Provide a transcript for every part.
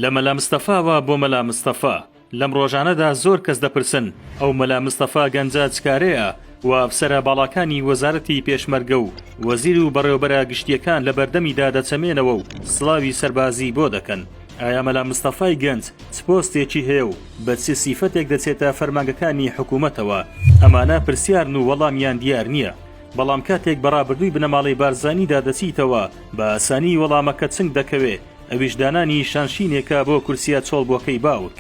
لە مەلا مستەفاوە بۆ مەلا مستەفا. لەم ڕۆژانەدا زۆر کەس دەپرسن ئەو مەلا مستەفا گەنجە چ کارەیە و ئەفسەرە باڵاکانی وەزارەتی پێشمەرگە و وەزیر و بەڕێوەبەرە گشتییەکان لە بەردەمیدا دەچەمێنەوە و سڵاوی سەربازی بۆ دەکەن. ئایا مەلا مستەفای گەنج چ پۆستێکی هەیە و بە چ سیفەتێک دەچێتە فەرمانگەکانی حکوومەتەوە؟ ئەمانە پرسیارن و وەڵامیان دیار نییە. بەڵام کاتێک بە ڕابردووی بنەماڵەی بارزانیدا دەچیتەوە، بە ئاسانی وەڵامەکە چنگ دەکەوێ، ئەویش دانانی شانشینێکە بۆ کورسییە چۆڵبووەکەی باوک.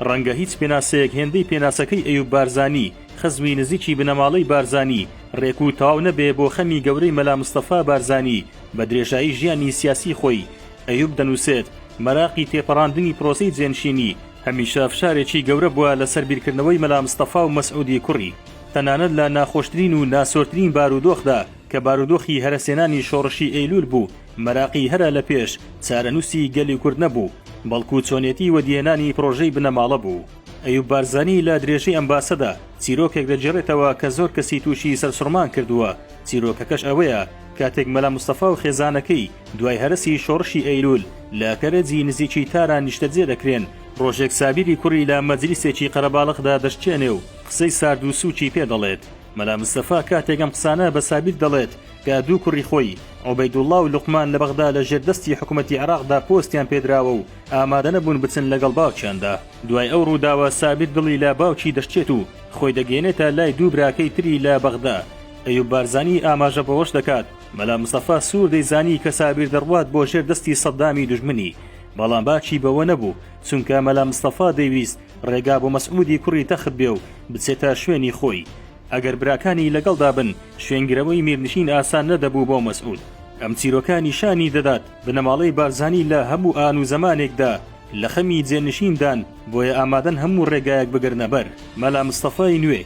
ڕەنگە هیچ پێناسەیەک هێندەی پێناسەکەی ئەیوب بارزانی، خزمی نزیکی بنەماڵەی بارزانی، ڕێک و تەواو نەبێ بۆ خەمی گەورەی مەلا مستەفا بارزانی بە درێژایی ژیانی سیاسی خۆی. ئەیوب دەنووسێت، مەراقی تێپەڕاندنی پرۆسەی جێنشینی، هەمیشە فشارێکی گەورە بووە لەسەر بیرکردنەوەی مەلا مستەفا و مەسعودی کوڕی. تەنانەت لە ناخۆشترین و ناسۆرترین بارودۆخدا کە بارودۆخی هەرەسهێنانی شۆڕشی ئەیلول بوو، مەراقی هەرە لە پێش چارەنووسی گەلی کورد نەبوو، بەڵکو چۆنێتی وەدیهێنانی پڕۆژەی بنەماڵە بوو. ئەیوب بارزانی لە درێژەی ئەم باسەدا چیرۆکێک دەگێڕێتەوە کە زۆر کەسی تووشی سەرسوڕمان کردووە، چیرۆکەکەش ئەوەیە کاتێک مەلا مستەفا و خێزانەکەی دوای هەرەسی شۆڕشی ئەیلول لە کەرەجی نزیکی تاران نیشتەجێ دەکرێن، ڕۆژێک سابیری کوڕی لە مەجلیسێکی قەرەباڵغدا دەشکێنێ و قسەی سارد و سووکی پێ دەڵێت. مەلا مستەفا کاتێک ئەم قسانە بە سابیر دەڵێت کە دوو کوڕی خۆی، عوبەیدوڵڵا و لوقمان لە بەغدا لە ژێر دەستی حکومەتی عێراقدا پۆستیان پێدراوە و ئامادەنەبوون بچن لەگەڵ باوکیاندا. دوای ئەو ڕووداوە سابیر دڵی لە باوکی دەشکێت و خۆی دەگەیەنێتە لای دوو براکەی تری لە بەغدا. ئەیوب بارزانی ئاماژە بەوەش دەکات، مەلا مستەفا سوور دەیزانی کە سابیر دەڕوات بۆ ژێر دەستی سەدامی دوژمنی، بەڵام باکی بەوە نەبوو، چونکە مەلا مستەفا دەیویست ڕێگا بۆ مەسعودی کوڕی تەخت بێ و بچێتە شوێنی خۆی، ئەگەر براکانی لەگەڵدا بن شوێنگرەوەی میرنشین ئاسان نەدەبوو بۆ مەسعود. ئەم چیرۆکە نیشانی دەدات بنەماڵەی بارزانی لە هەموو ئان و زەمانێکدا لە خەمی جێنشیندان، بۆیە ئامادەن هەموو ڕێگایەک بگرنە بەر. مەلا مستەفای نوێ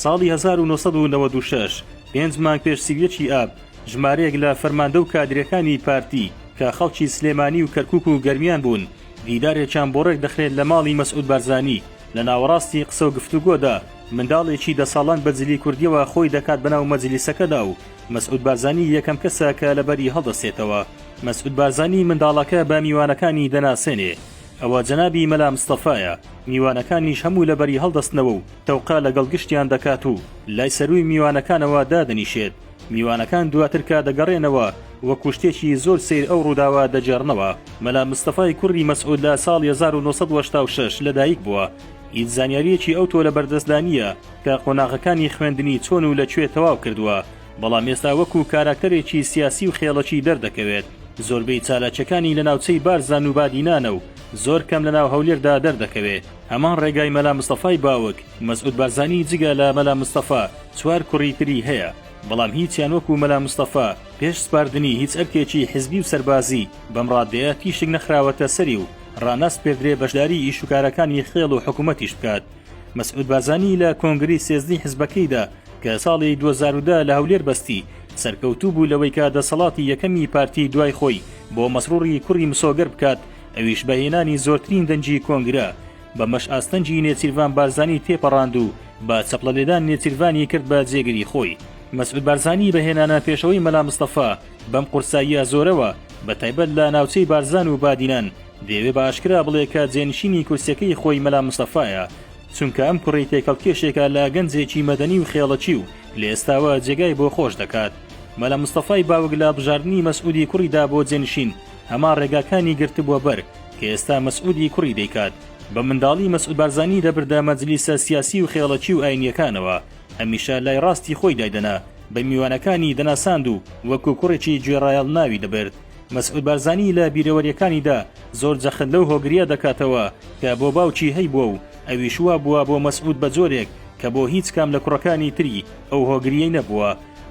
ساڵی 1996، پێنج مانگ پێش 31 ی ئاب، ژمارەیەک لە فەرماندە و کادرەکانی پارتی کە خەڵکی سلێمانی و کەرکوک و گەرمیان بوون، دیدارێکیان بۆ ڕێک دەخرێت لە ماڵی مەسعود بارزانی، لە ناوەڕاستی قسە و گفتوگۆدا منداڵێکی دە ساڵان بە جلی کوردیەوە خۆی دەکات بەناو مەجلیسەکەدا و مەسعود بارزانی یەکەم کەسە کە لەبەری هەڵدەستێتەوە. مەسعود بارزانی منداڵەکە بە میوانەکانی دەناسێنێ. ئەوە جەنابی مەلا مستەفایە. میوانەکانیش هەموو لەبەری هەڵدەستنەوە و تەوقە لەگەڵ گشتیان دەکات و لای سەرووی میوانەکانەوە دادەنیشێت. میوانەکان دواتر کە دەگەڕێنەوە وەکو شتێکی زۆر سەیر ئەو ڕووداوە دەگێڕنەوە. مەلا مستەفای کوڕی مەسعود لە ساڵی 1986 لەدایک بووە. هیچ زانیارییەکی ئەوتۆ لەبەردەستدا نییە کە قۆناغەکانی خوێندنی چۆن و لە کوێ تەواو کردووە، بەڵام ئێستا وەکو کاراکتەرێکی سیاسی و خێڵەکی دەردەکەوێت. زۆربەی چالاکیەکانی لە ناوچەی بارزان و بادینانە و زۆر کەم لەناو هەولێردا دەردەکەوێ. هەمان ڕێگای مەلا مستەفای باوک، مەسعود بارزانی جگە لە مەلا مستەفا چوار کوڕی تری هەیە، بەڵام هیچیان وەکو مەلا مستەفا پێش سپاردنی هیچ ئەرکێکی حزبی و سەربازی بەم ڕادەیە تیشک نەخراوەتە سەری و ڕاناسپێردرێ بەشداری ئیشوکارەکانی خێڵ و حکومەتیش بکات. مەسعود بارزانی لە کۆنگرەی سێزدەی حزبەکەیدا کە ساڵی 2010 لە هەولێر بەستی، سەرکەوتوو بوو لەوەی کە دەسەڵاتی یەکەمی پارتی دوای خۆی بۆ مەسڕوڕی کوڕی مسۆگەر بکات، ئەویش بە هێنانی زۆرترین دەنگی کۆنگرە، بەمەش ئاستەنگی نێچیرڤان بارزانی تێپەڕاند و بە چەپڵەلێدان نێچیرڤانی کرد بە جێگری خۆی. مەسعود بارزانی بە هێنانە پێشەوەی مەلا مستەفا بەم قورساییە زۆرەوە، بە تایبەت لە ناوچەی بارزان و بادینان، دەیەوێ بە ئاشکرا بڵێ کە جێنشینی کورسیەکەی خۆی مەلا مستەفایە، چونکە ئەم کوڕەی تێکەڵکێشێکە لە گەنجێکی مەدەنی و خێڵەکی و لە ئێستاوە جێگای بۆ خۆش دەکات. مەلا مستەفای باوک لە هەڵبژاردنی مەسعودی کوڕیدا بۆ جێنشین هەمان ڕێگاکانی گرتبووە بەر کە ئێستا مەسعودی کوڕی دەیکات. بە منداڵی مەسعود بارزانی دەبردە مەجلیسە سیاسی و خێڵەکی و ئاینیەکانەوە، هەمیشە لای ڕاستی خۆی دایدەنا، بە میوانەکانی دەناساند و وەکو کوڕێکی گوێڕایەڵ ناوی دەبرد. مەسعود بارزانی لە بیرەوەریەکانیدا زۆر جەخت لەو هۆگریە دەکاتەوە کە بۆ باوکی هەیبووە و ئەویش وا بووە بۆ مەسعود بە جۆرێک کە بۆ هیچ کام لە کوڕەکانی تری ئەو هۆگریەی نەبووە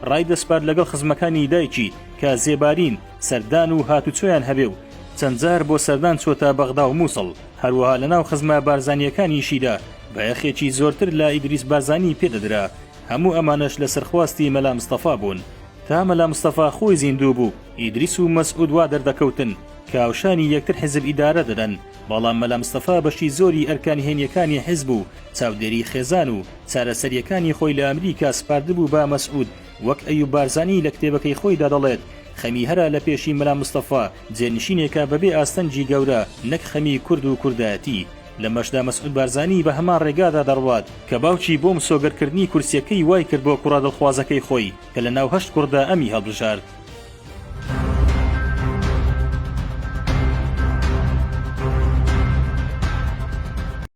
ڕایدەسپارد لەگەڵ خزمەکانی دایکی کە زێبارین سەردان و هاتوچۆیان هەبێ و چەند جار بۆ سەردان چۆتە بەغدا و موسڵ هەروەها لەناو خزمە بارزانیەکانیشیدا بایەخێکی زۆرتر لە ئیدریس بارزانی پێدەدرا هەموو ئەمانەش لەسەر خواستی مەلا مستەفا بوون تا مەلا مستەفا خۆی زیندوو بوو ئیدریس و مەسعود وا دەردەکەوتن کە هاوشانی یەکتر حیزب ئیدارە دەدەن، بەڵام مەلا مستەفا بەشی زۆری ئەرکە نهێنیەکانی حیزب و چاودێری خێزان و چارەسەریەکانی خۆی لە ئەمریکا سپاردبوو بە مەسعود، وەک ئەیوب بارزانی لە کتێبەکەی خۆیدا دەڵێت. خەمی هەرە لە پێشی مەلا مستەفا جێنشینێکە بەبێ ئاستەنگی گەورە نەک خەمی کورد و کوردایەتی. لەمەشدا مەسعود بارزانی بە هەمان ڕێگادا دەڕوات کە باوکی بۆ مسۆگەرکردنی کورسیەکەی وای کرد بۆ کوڕە دڵخوازەکەی خۆی کە لە ناو هەشت کوڕدا ئەمی هەڵبژارد.